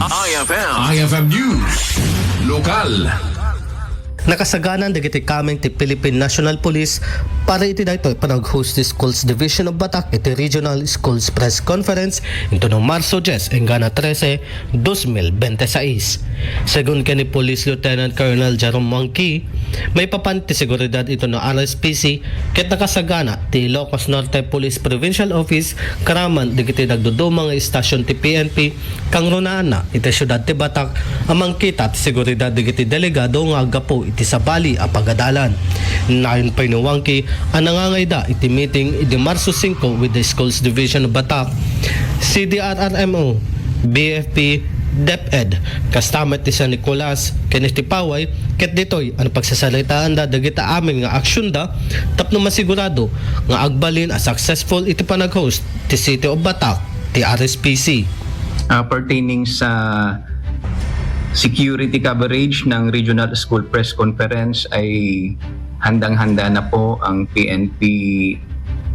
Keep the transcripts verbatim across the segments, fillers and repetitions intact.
I F M. I F M News. Lokal. Nakasaganan dagiti kameng ti Philippine National Police para iti daytoy panag-host ti Schools Division of Batak iti Regional Schools Press Conference intono Marso dies enggana trese, dos mil bente sais. Segun ken ni Police Lieutenant Colonel Jerome Wangki, maipapan ti seguridad intono R S P C ket nakasagana ti Ilocos Norte Police Provincial Office karaman dagiti nagduduma nga istasyon ti P N P kangrunaanna iti siudad ti Batak a mangkita ti seguridad dagiti delegado nga aggapu iti sabali a pagadalan. Nayon pay ni Wangki a nangangayda iti meeting idi Marso singko with the Schools Division of Batak, C D R R M O, B F P, DepEd, kasta met ti San Nicolas ken iti Paway, ket ditoy a napagsasaritaanda dagiti amin nga aksionda tapno masigurado nga agbalin a successful iti panag-host ti City of Batak ti R S P C. Uh, pertaining sa security coverage ng Regional School Press Conference ay handang-handa na po ang P N P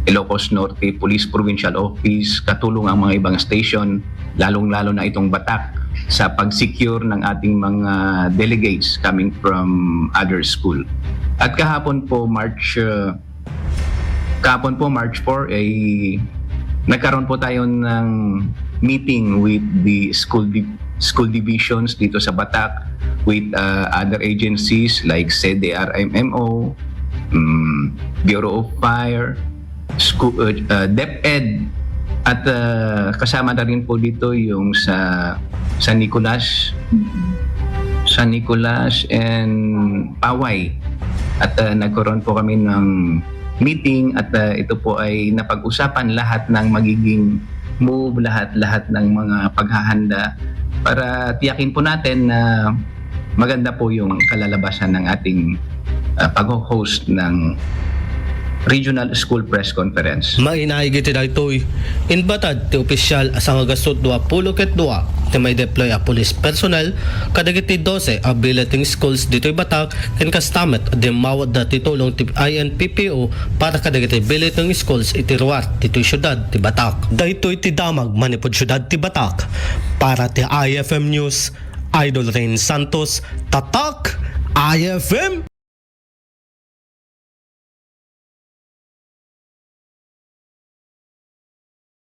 Ilocos Norte Police Provincial Office, katulong ang mga ibang station, lalong-lalo na itong Batak, sa pag-secure ng ating mga delegates coming from other school. At kahapon po, March uh, Kahapon po, March four, ay nagkaroon po tayo ng meeting with the school di- school divisions dito sa Batak, with uh, other agencies like C D R M M O, mm, Bureau of Fire, school, uh, uh, DepEd, at uh, kasama na rin po dito yung sa San Nicolas, San Nicolas and Paway. At uh, nagkaroon po kami ng meeting at uh, ito po ay napag-usapan lahat ng magiging move, lahat-lahat ng mga paghahanda para tiyakin po natin na maganda po yung kalalabasan ng ating uh, pag-host ng Regional School Press Conference. Mainaig iti daytoy, inbatad ti opisyal a sangagasut dua pulo ket dua ti may deploy a police personnel kadagiti dose a billeting schools ditoy Batak ken kasta met dimmawatda ti tulong ti I N P P O para kadagiti billeting schools iti ruar ditoy siudad ti Batak. Daytoy ti damag manipud siudad ti Batak. Para ti I F M News, Idol Rain Santos, Tatak I F M.